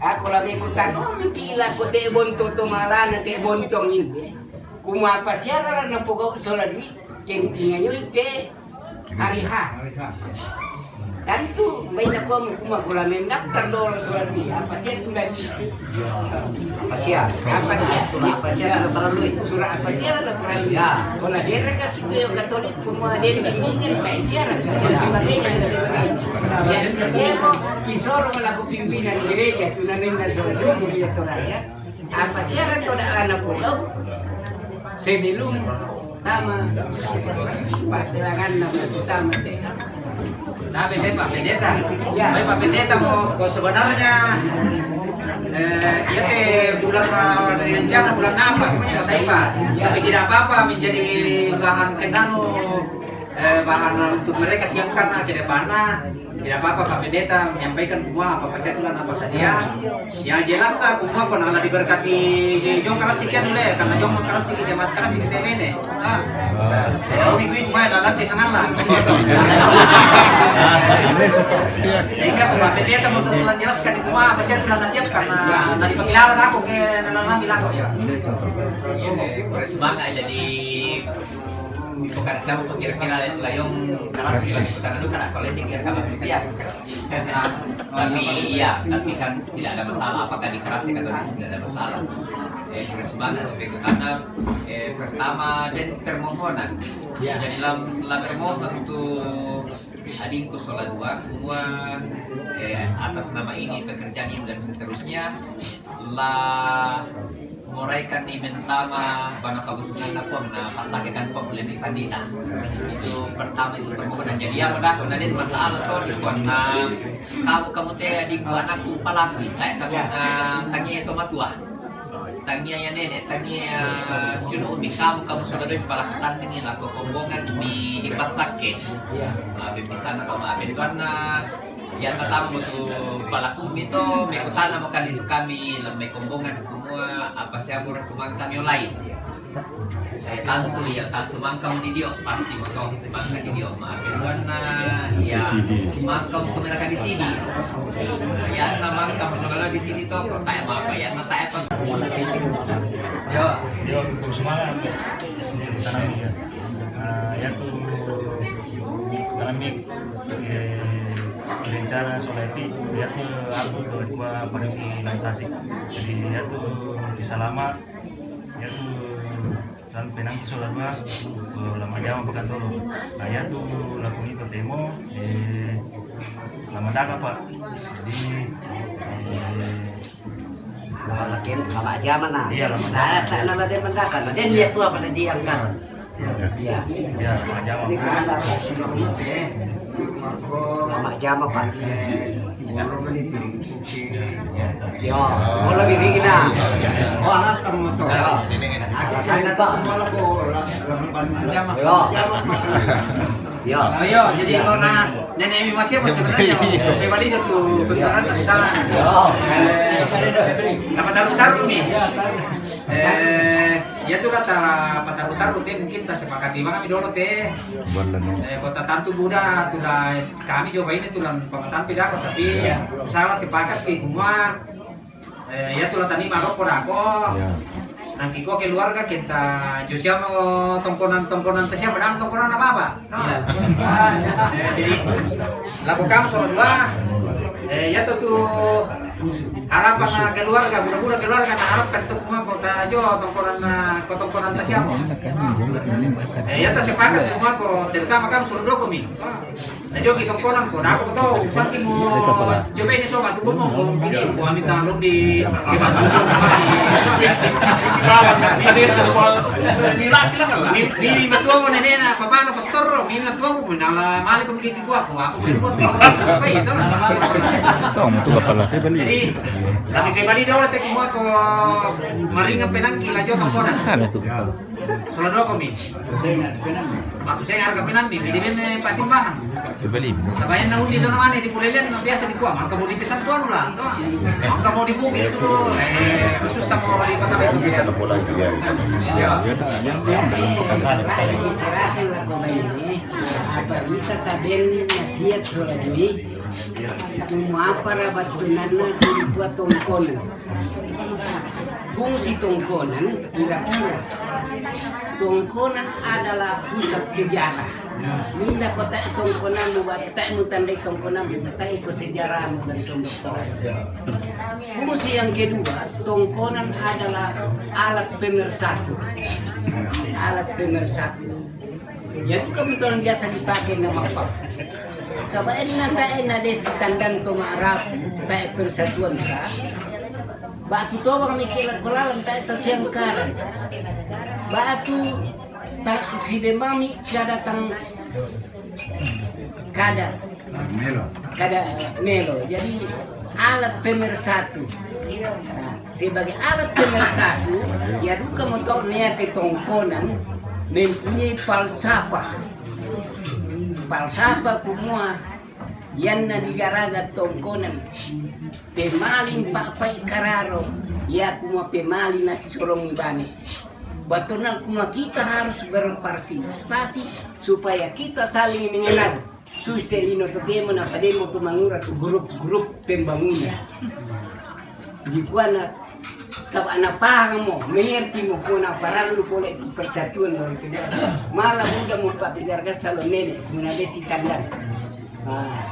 Aku la mekutano minti ila ko te bontong to malana te bontong ini. Kuma apa siara na pogau sola dua. Kentinga yo ite hari ha. Tantu mai na ko kuma gula mendaftar dolo sola dua. Apa sia sudah di apa sia? Apa sia? Surat apa sia sudah terlalu itu? Surat apa sia sudah terlalu? Ya. Kalau dia mereka sudah Katolik semua dia bimbingan baik siara dan sebagainya dan sebagainya. Ya, dia mau soro melakukan pimpinan gereja tunanin dan soal itu dia ya. Apa siara to da ana pogau sebelum tama patelangan nama utama te. Nah, bete Pak Pendeta. Ya. Baik Pak Pendeta mau ko sebenarnya eh, ya te bulan eh, rencana bulan apa semuanya masa Ipa. Tapi tidak apa-apa menjadi bahan kendanu eh, bahan untuk mereka siapkan ke depannya. Tidak apa-apa Pak Pendeta menyampaikan semua apa persyaratan apa saja. Yang jelas aku mau pernah lah diberkati jong keras sekian dulu ya, karena jong keras sedikit jemaat keras sedikit temene. Ah. Kalau minggu ini main lalap di sana lah. Sehingga Pak Pendeta mau tuh jelaskan di rumah apa sih tuh siap karena dari pengiralan aku ke dalam bilang kok ya. Ini semangat jadi bukan siapa tuh kira-kira layong keras kita dulu karena politik ya kalau dia. Tapi iya, tapi kan tidak ada masalah. Apakah dikeraskan atau tidak ada masalah. Eh, terus banget untuk itu karena eh, pertama dan permohonan. Jadi lam la bermohon untuk adingku sola dua semua eh, atas nama ini pekerjaan ini dan seterusnya la moraikan ni mentama bana kabusungan na pom na pasake kan pom lemi pandita. Itu pertama itu permohonan. Jadi apa dah kok nadin masalah to di pom na kamu kamu te di anakku palaku itu kamu na tanya itu matua. Tanya ya nenek, tanya ya sino umi kamu kamu sudah dari palaku tante ni lako kombongan di di pasake. Iya. Abi pisana kau abi di mana? Yang pertama tu palaku mi to mekutana makan itu kami lemai kombongan semua apa siapa orang kumang kami olai. Saya tantu ya tantu mangkam di dio pasti moto mangkam di dio maaf ya karena ya mangkam tu mereka di sini. Ya na mangkam saudara di sini to kota yang apa ya na tak apa. Yo. Yo, terus mana? Ini di sana nih ya. Nah, ya tuh dalam mik eh, rencana soal itu ya tuh aku dua dua pergi lantasik. Jadi ya tuh di Salama ya tuh dan penang tuh soal dua eh, lama jam apa kan dulu. Nah ya tuh lakukan itu demo eh lama daga pak. Jadi eh, Lama lagi lama jam mana? Iya lama jam. Nah, tak lama dia mendakan. Dia niat dua pada di angkaran. Iya. Iya, lama jam. Ini kan ada sih. Lama jam apa? Yo, kalau di sini nah. Oh, alas kamu motor. Alas sana tak malah kok. Yo. Yo. Ayo, jadi kalau na nenek mi masih apa sebenarnya? Saya balik satu putaran ke sana. Yo. Eh, apa taruh-taruh nih? Eh, ya tuh kata apa taruh-taruh teh mungkin tak sepakat di mana mi dulu teh. Eh, kota tantu Buddha sudah kami coba ini tuh dan pengetahuan tidak tapi ya salah sepakat di semua. Eh, ya tuh tani maroko dako. Nang kiko keluarga kita Josia mau tongkonan tongkonan te siapa dan tongkonan apa apa. Eh, jadi lakukan soal dua. Eh, ya tuh tuh Harapan na keluarga, buda-buda keluarga na harapkan tu kumako ta jo tongkonan na, ko tongkonan ta siamo. Eh, ya ta sepakat kumako, terutama kam Solodokomi. Na jo ki tongkonan ko, dako to, usang ki mo, jo bene to, batu mo, mo, ini, mo, ami ta lobi, mi, mi matua mo, nene na, papa na pastor, mi matua mo, na, mali ko, Kuaku, aku berbuat apa? Supaya itu lah. Tong, itu bapak lah. Jadi, lagi kembali dulu teh, kuaku maringa penangki lajo tongkonan. Ada tuh. Solodokomi. Waktu saya harga penangki, jadi ini patimbangan. Kembali. Sabayan na undi dono ane di Pulelen, na biasa di kuah. Maka mau dipesan tuan lah. Maka mau dibuka itu, eh, susah mau di kota itu ya. Ya. Apa bisa tabel nasihat sola jui? Mau apa rabat tunanna di buat tongkonan? Fungsi tongkonan kira-kira. Tongkonan adalah pusat sejarah. Minda kota tongkonan, buat tak mutandai tongkonan, tak ikut sejarah dan tongkonan. Fungsi yang kedua, tongkonan adalah alat pemersatu. Alat pemersatu. Ya, itu kan betul biasa dipakai nama apa? Kabaen na tae na desi tandan to ma'arapu, tae persatuan ka. Batu tobang mi kela kolalan tae ta siangkaran. Batu ta si demami kada tang kada. Melo. Kada melo. Jadi alat pemersatu. Nah, sebagai alat pemersatu, ya duka motor nea ke tongkonan mempunyai falsafah. Falsafah kumua, yanna digaraga tongkonan. Pemaling papai kararo, ya kumua pemaling nasi sorong ibane. Batona kumua kita harus berpartisipasi supaya kita saling mengenal. Suste lino to temo na pademo to mangura to grup-grup pembangunan. Di kuana saba na paham mo, mengerti mo, kuana paralu pole persatuan mo itu. Malah muda mo papigarga salonene, muna desi tandan. Ah,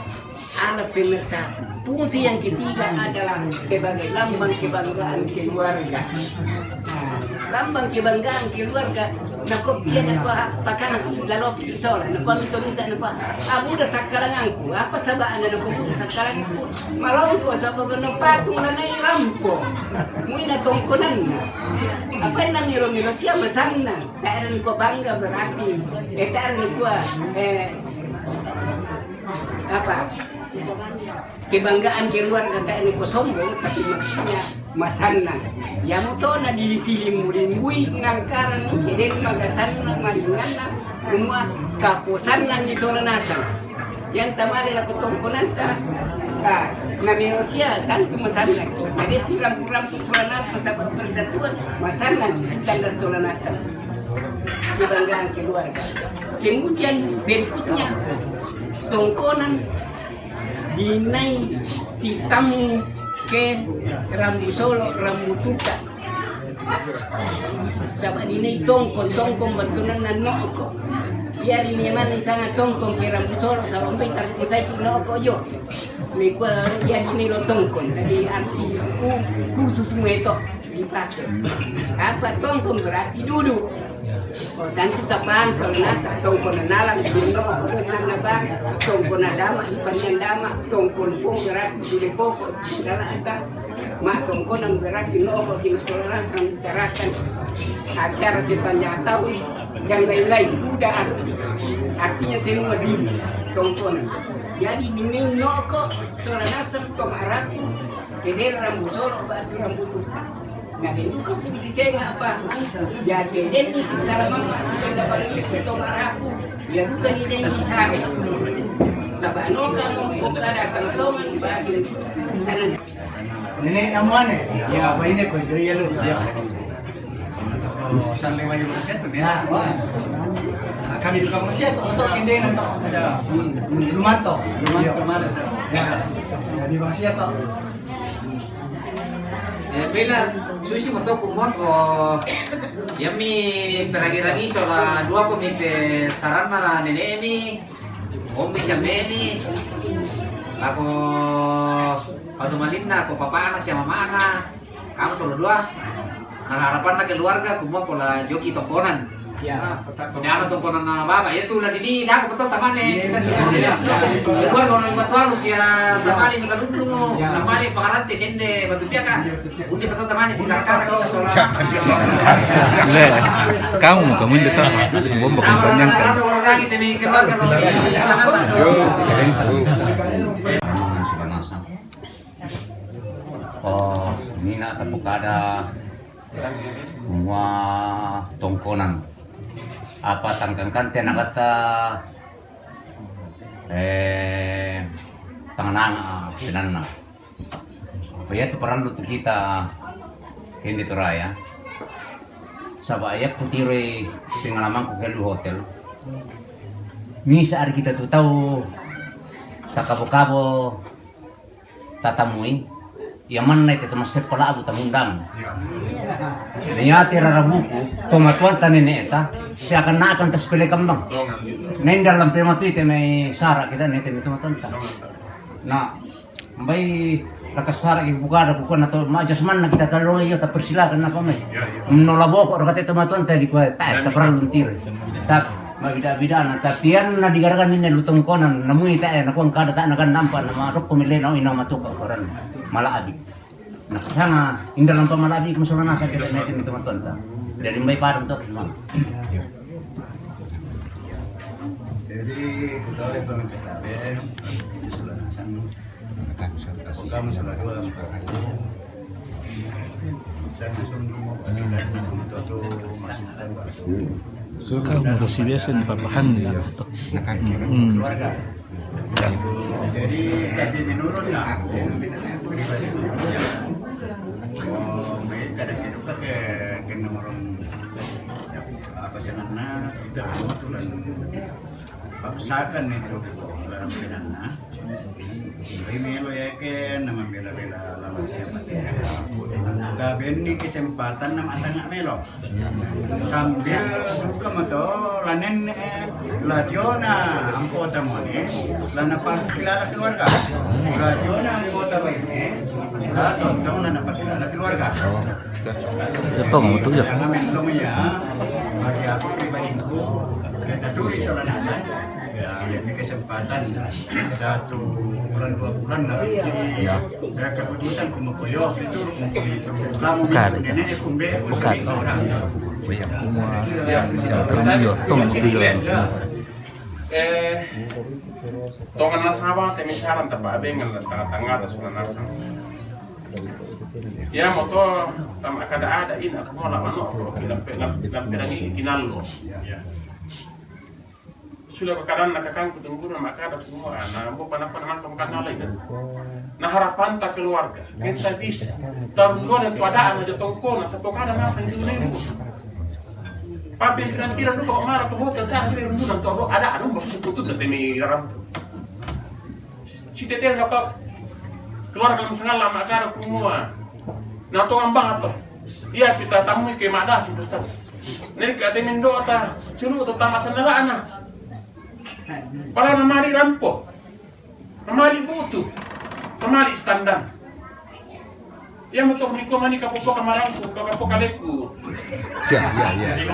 alat pemersatu. Fungsi yang ketiga adalah sebagai lambang kebanggaan keluarga. Nah, lambang kebanggaan keluarga. Nako pia nako pakana si lalo pi sola. Nako mi to misa nako. Ah, muda sakkalanganku. Apa saba ana nako muda sakkalanganku? Malongko saba beno patung lanai rampo. Muina tongkonan. Apa na miro-miro sia masanna. Taran ko bangga berarti. Eh, taran ko, eh, apa? Kebanggaan keluarga, tae ni ko sombong, tapi maksudnya masanna. Ya mutona di silimu-limui nangkaran ni keden magasanna maringanna, semua kaposanna ni sola nasang. Yang tamale la kotongkonanta, ah, na meosia kan tu masanna. Jadi siram-kuram tu sola nasang sama persatuan, masanna di tanda sola nasang. Kebanggaan keluarga. Kemudian berikutnya, tongkonan dinai si tamu ke rambu solo, rambu tuta. Saba dinai tongkon, tongkon bantunan nan noko. Iya di memang di sana tongkon ke rambu solo, saba mbai tarku sai noko jo. Mikua iya dinai lo tongkon. Jadi arti ku-, khusus meto. Dipakai. Apa tongkon berarti duduk. Oh, tentu tapang kalau nasa tongkon nalang, dino, tongkon naba, tongkon nadama, ipan nadama, tongkon pong berarti sudah pokok. Dalam ada mak tongkonan berarti noko di sekolah kan bicarakan acara sepanjang tahun dan lain-lain. Udah arti. Artinya semua diri tongkonan. Jadi ini noko, sola nasang, pemaraku, keder rambu solo, batu rambu tuta. Na den duka fungsi senga apa? Jadi den ni si salamamma si kenda paling itu tong araku. Ya duka ni den ni sare. Saba noka mo ko kada kang songan ba den. Kanan. Nene namuane. Ya. Apa ini ko do ya lu. Ya. Oh, saling wajib bersiap tu ya. Wah. Kami duka bersiap tu masuk kende nanti. Ya. Lumanto. Lumanto mana sih? Ya. Kami bersiap tu. Eh, bela susi mo to kumua ko yami peragi-ragi sola dua ko mi pe saranna nene'mi, ommi siammemi, lako Patu malinna ko papana sia mamana, kamu solo dua. Nah, harapanna keluarga kumua pola joki tongkonan. Ya, tetap. Ini anu tongkonan na baba, ya tu la dini, dah aku betul tamane, kita sih. Keluar kalau lima tuan sia samali mika dulu, samali pengarante sende batu piaka. Undi betul tamane sih, kakak kita sola. Le, kamu, kamu ini tahu, bomba kompanyangkan. Orang kita mikir keluarga kalau sana. Yo, yo. Oh, mina tapukada mua tongkonan. Apa tangkangkante nagata, eh, tangananga, senanna. Apa ya tu parallu tu kita kende tu raya. Saba ya kutiroi pengalamanku ke lu hotel. Misa ari kita tu tau takabo-kabo tatamui, iya manna ite to masseppa labu tamundang. Niyate rarabuku, tomatuanta nene'ta, seakan-akan tasepelekan bang. Nenda lampe matu ite mai sara kita nete mai tomatuanta. Nah, mbai raka sara ki bukada bukana to majas manna kita tallo iyo tapersilakan apa mai. Menolak boko raka te tomatuanta di kua ta taperlu tiro. Tapi Mabida-bidana, tapi anna digaragan ninna lu tongkonan, namui tae, nakuang kada tae, nakan nampa, nama rokko milena, oi, nama toka koran, mala abi. Nakasanga, inda lampa mala abi, kumusala nasa kita naikin itu matuanta. Dari mbai padang toka semua. Jadi, kita oleh pemimpin tabe, itu sudah nasang. Kau mau kasih biasa ni papahan ni. Hmm. Jadi, tapi menurut aku, pribadi menurut aku, oh, mereka ada kita ke, ke nomor apa senangnya, kita anu tuh dan paksakan itu dalam senangnya. Ri melo yake namabela-bela lawan siapa. Kabenni kesempatan nama tanga melo. Sambil buka mato lanen, eh, ladiona ampo tamone, lana pangkilala keluarga. Ladiona ampo tamone, la tontong lana pangkilala keluarga. Tong, betul ya. Sangat mendong ya. Bagi aku pribadi itu, kita tulis soal nasa. Ya, ini kesempatan satu bulan, dua bulan lagi. Ya. Ya, keputusan kumokoyo itu, itu. Kamu bukan, itu nenek kumbe, bukan. Umur, ya, terus ya, tong, eh, tongan nasaba, temi saran tapa abengan tengah-tengah sunan nasang. Ya, moto tam akada ada ina, aku mau lama no, aku lampe lampe lagi kinalo. Ya. Sudah kakadanna kakangku tungguna makada kumua, na mbo panapa na mangka makana laina. Na harapanta keluarga, kita bisa. Tarunduan tu adaan aja tongkona, tapi kada nasa itu lembu. Papi sedang tidak lupa marah ke hotel, tak ada runduan tu ada, ada mbo susu kutut dan temi rampu. Si Tete na ka keluarga lam sangala makara kumua. Na to ambang apa? Iya kita tamui ke madasi tu tau. Neri ka te mendo ta sulu to tama sanala ana. Pala na mali rampo. Na mali butu. Na mali standar. Iya, moto miko mani kapopo kamarangku, kapopo kaleku. Ya, ya, ya.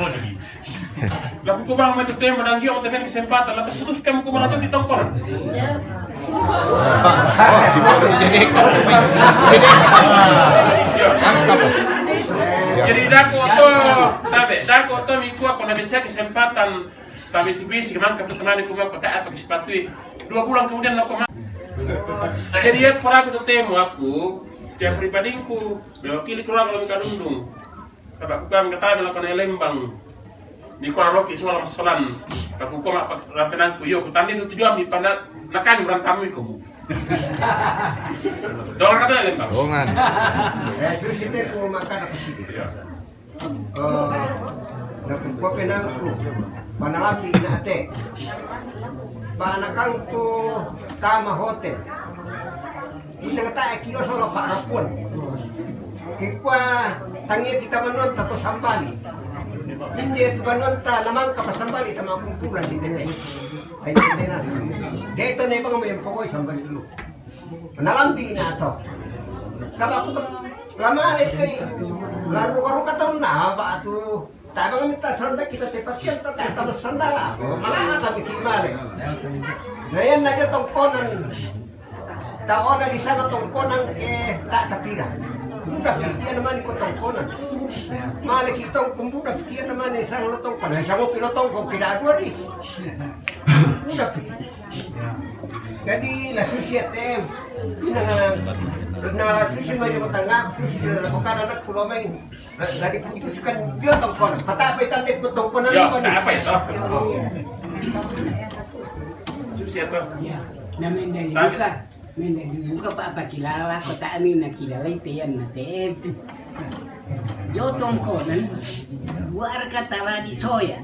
Laku kubang mai tu temo dan dia otemen kesempatan, la terputus kamu kumala tu di tongkol. Oh, si Bodo jadi. Jadi dako to, tabe, dako to miko aku na bisa kesempatan. Tapi si bisi kemang kepertemuan ku mako tak apa sepatu. Dua bulan kemudian aku ma-, jadi ya pura aku temu aku, setiap pribadingku mewakili keluarga Lomika Dundung. Tapi aku kan kata melakukan Lembang. Ni kau loki soal masalah. Aku kau apa rampenanku yo kutandi tu tujuan di pada nakan orang tamu iku. Dong kata Lembang. Dongan. Eh, suruh kita ku makan apa sih? Iya. Eh, na kukope nangku, panalapi na ate. Bana kangku tama hotel. Ina ngata eki osoro pa rapun. Kikua tangi kita manonta to sambali. Inde tu manonta namang ka pasambali tama kumpulan di tete. Ai tete na. Dito ne bang me pokoi sambali dulu. Nalambi na to. Saba' aku to, lamale kai. Lalu ruka-ruka taunna, apa tu? Tabang minta sanda kita tepat kita tak tahu sanda lah. Malah kami kimale. Na yan na dia tongkonan. Tao na di sana tongkonan ke tak tapira. Udah pikiran mani ko tongkonan. Male kita kumbu udah pikiran mani sana lo tongkonan. Sama pilo tongkon kira dua di. Udah pikiran. Jadi la susi ate. Na, na la susi mai ko tanga susi na ko kada na kulo mai. La diputuskan dia tongkon. Pata apa itu ate tongkonan. Ya, apa itu? Susi atau? Ya, namanya dari Tapi- buka. Mende duka pa apa kilala ko ta ami na kilala ite yan na te. Yo tongkonan warga tala di soya.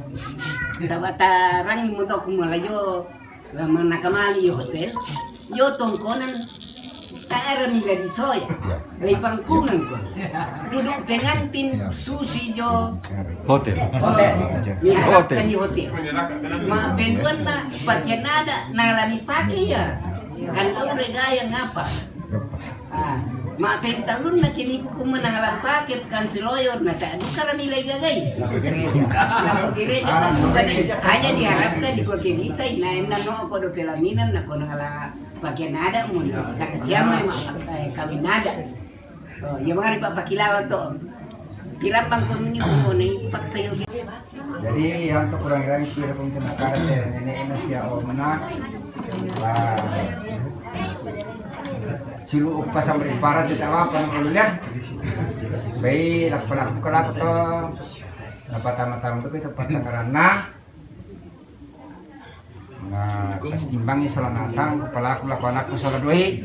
Tabatarang mo to kumala yo lama nakamali yo hotel. Yo tongkonan ta ara mila di soya. Lai pangkungan ko. Duduk pengantin susi jo hotel. Hotel. Hotel. Hotel. Ma penduan na pakian ada na lani pake ya. Kan kau regaya ngapa? Ah, ma pentalun na kini ku kuma na ngalang pake kan siloyor na tak duka rami lai gagai. Hanya diharapkan di kua kini sai na enda no ko do pelaminan na ko na ngala pakian ada mun saka siama ma kawin ada. Oh, ya mangari pa pakilala to. Tirambang ko mini ko nei paksa yo. Jadi yang to kurang-kurang kira pun kena karet ya nenek ini sia o mena. Silu upah sampai parat tidak apa-apa kalau lihat. Baik, lakukan aku kalau to. Apa tamat-tamat itu kita patah karena. Na, kastimbangi sola nasang, palaku lako anakku sola doi.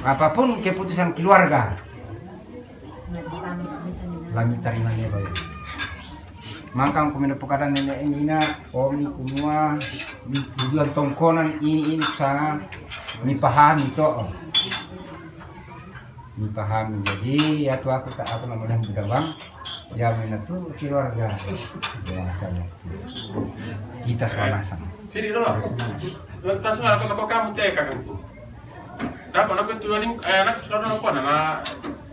Apapun keputusan keluarga, lami tarima ne bae. Mangkang kumina pokadan nene ina, omi kumua, tujuan tongkonan ini, ini sana, mi pahami to. Dipahami. Jadi, ya tu aku tak aku nama dah budawang. Ya, mana tu keluarga. Biasanya. Kita sekolah sama. Sini dulu. Lalu tak salah kalau kau kamu teh kakakku. Dapat aku tu ni, eh, anak sudah apa, nah,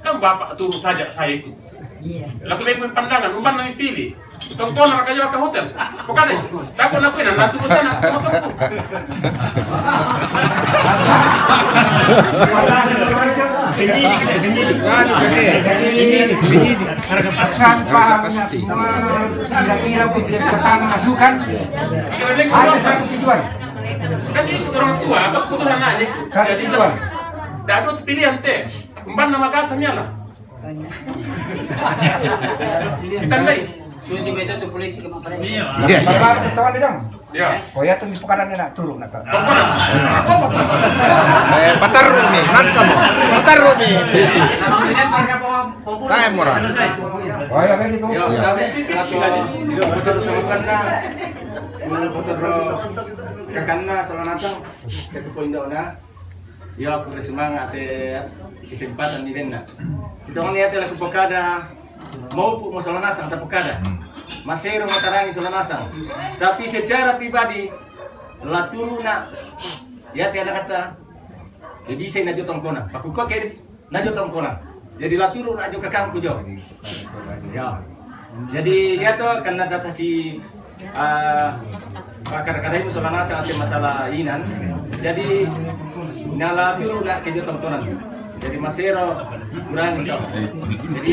kan bapak tu saja saya ikut. Iya. Lalu aku ikut pandangan, umpan nang pilih. Tongkonan raka yo ka hotel. Pokade. Tako na kuina na tuku sana. Penyidik, penyidik. Anu, penyidik, penyidik. Harga pasti. Harga pasti. Kira-kira buat pertama masukan. Ada satu tujuan. Kan itu orang tua, apa keputusan aja. Satu tujuan. Tidak ada pilihan teh. Umpan nama kasar ni lah. Itandai. Susi beto tu polisi ke Malaysia. Iya. Iya. Bagaimana kawan dia? Ya. Oh ya, tu di pekaran nak turun nak. Pekaran. Eh, patar rumi, nak kamu. Patar rumi. Kae murah. Oh ya, kan itu. Ya, tapi kalau betul sama kena. Kalau betul kakakna sola nasang. Ke poin dona. Yo, aku bersemangat te kesempatan ni denna. Sitong ni ate laku pokada, mau pu mo sola nasang ta pokada. Masero matarangi sola nasang. Tapi secara pribadi, laturu na, ya te ada kata, ke bisa na jo tongkona. Paku ko ke na jo tongkona. Jadi laturu na jo kakangku jo. Ya. Jadi dia tu karena data si ah, kada-kada itu sola nasang ate masalah inan. Jadi nala turu na kejo tontonan. Jadi masero kurang itu. Jadi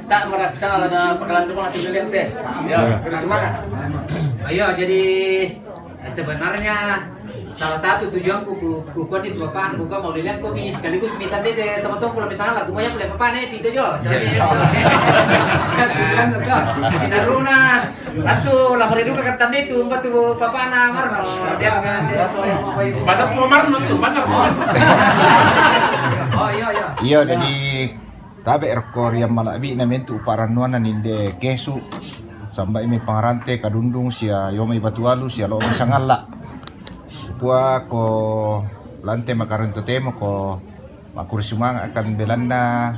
tak merasa ada pakalan rumah ate belian teh. Ya, terus semangat. Ayo, jadi sebenarnya salah satu tujuanku ku, ku kuat itu bapak, ku mau lihat kopi sekaligus minta tete teman-teman pulang misalnya, aku mau yang pulang bapak nih, pintu jo. Jadi, Sinaruna, atu, lapor duka kan tadi tu, batu bapak na Marno, dia kan. Batu Marno tu, batu Marno. Oh, iya, iya. Iya, jadi tabe' rokko ri ammala'bi'na mentu' uparannuanna ninde kesu', samba'i mai pangarante kadundung sia yomai batu alu sia lo'o sangalla'. Kua ko lante makarento temo ko makkuri sumanga' kan belanna,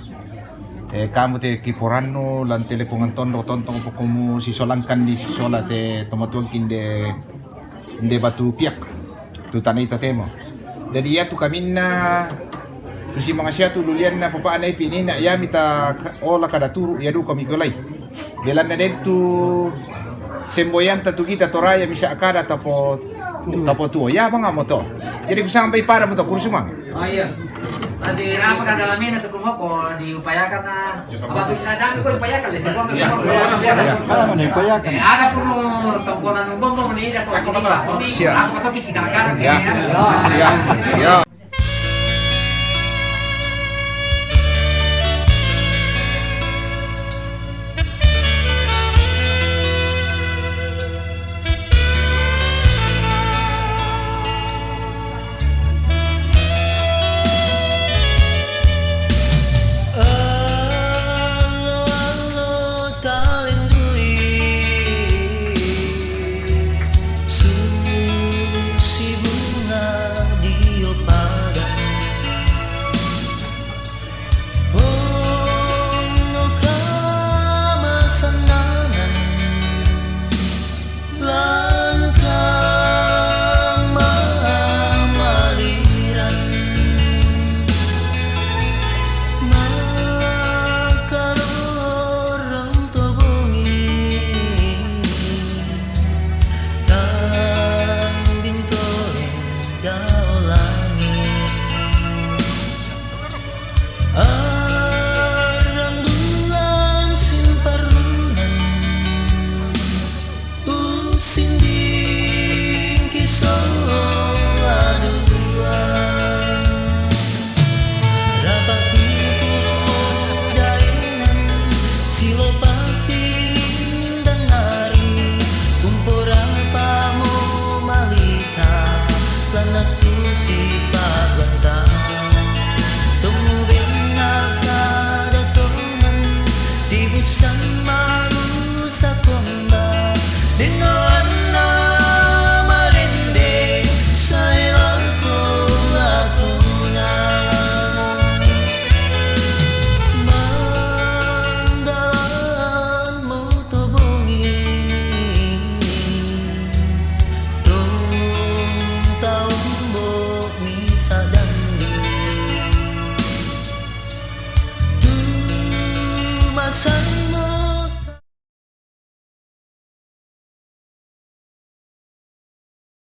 eh, kamu te kiporannu lante lepongan tondo tontong pokkomu sisolangkan di sisola te tomatuangki inde, inde batu piak tu tanai totemo. Jadi, iyatu kaminna, susi mangasiatu lulianna papa'na ipi nina, iyami ta ka-, ola kada turu, iya duka mikolai. Belanna dentu semboyanta tu kita toraya misa kada tapo, tapo tuo. Ya, manga moto. Jadi, kusang bai pada moto, kursu mang. Oh, iya. Nanti rapa kada lamena tu kumoko diupayakan na. Apa tu na dami ko diupayakan le. Iya. Apa mau diupayakan? Eh, ada pun temponan umum mau ni dah ko. Siap. Apa tu kisi kara-kara. Ya. Ya. Ya. Allo-allo talendui, susi bunga dio padang. Ono kamasanangan, langkang mamaliran, makarorong to bongi, tambintore dao langi. Arang bulan simparunan, usinding kisong adua. Rapat tipu dainan, silopak tingin dan nari, umpora pamo mali Lanatu si paganta, tomu benna kada tongan, di busan manusa komba, denoanna marende, sai lako lakona. Mandalan mo to bongi, tong taombo mi sadang. Tu masang